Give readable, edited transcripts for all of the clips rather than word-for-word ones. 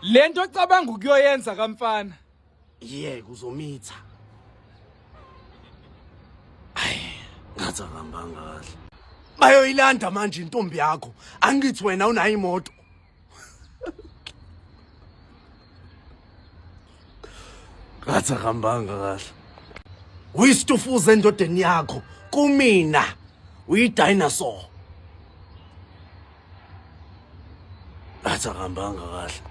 Lento ocabanga ukuyoyenza kamfana. Yeke uzomitha. Ayi, ngathi akahambanga kahle. Bayoyilanda manje intombi yakho. Angithi wena unayo imoto. Ngathi akahambanga kahle. Uyisitufuza endodeni yakho kumina. Uyi-dinosaur. Ngathi akahambanga kahle.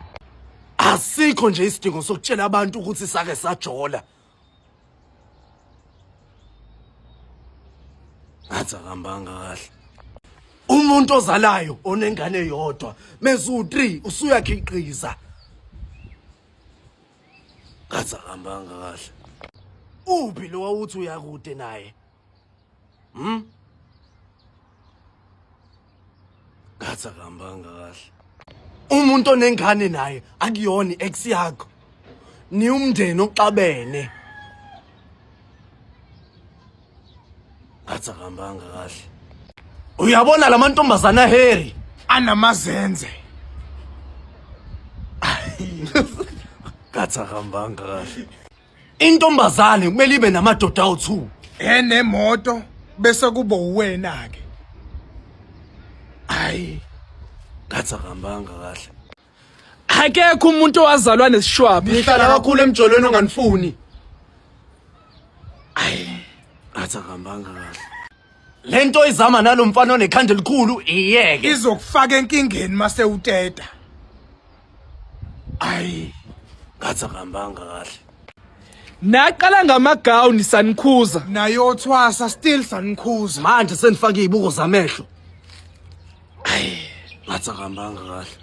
Asikho nje isidingo sokutshela abantu ukuthi sake sajola. Ngathi akahambanga kahle. Umuntu ozalayo onengane eyodwa mezu 3 usuyakhiqiza. Ngathi akahambanga kahle. Uphi lo wawuthi uyakude naye? Hmm? Ngathi akahambanga kahle. Umuntu onengane naye akuyona i-ex yakho. Niwumndeni oxabene. Ngathi akahambanga kahle. Uyabona lamantombazana Harry anamazenze. Ngathi akahambanga kahle. Intombazane kumele ibe namadoda awu-2. Enemoto bese kuba uwena ke. Hayi. Ngathi akahambanga kahle. Akekho umuntu owazalwa nesishwabi. Nihlala kakhulu emjolweni onganifuni. Ayi, ngathi akahambanga kahle. Lento izama nalomfana onekhanda elikhulu iyeke. Izokufaka enkingeni mase uteta. Ayi, ngathi akahambanga kahle. Naqala ngamagawuni sanikhuza. Nayothwasa still sanikhuza. Manje senifake izibuko zamehlo. Ayi, ngathi akahambanga kahle.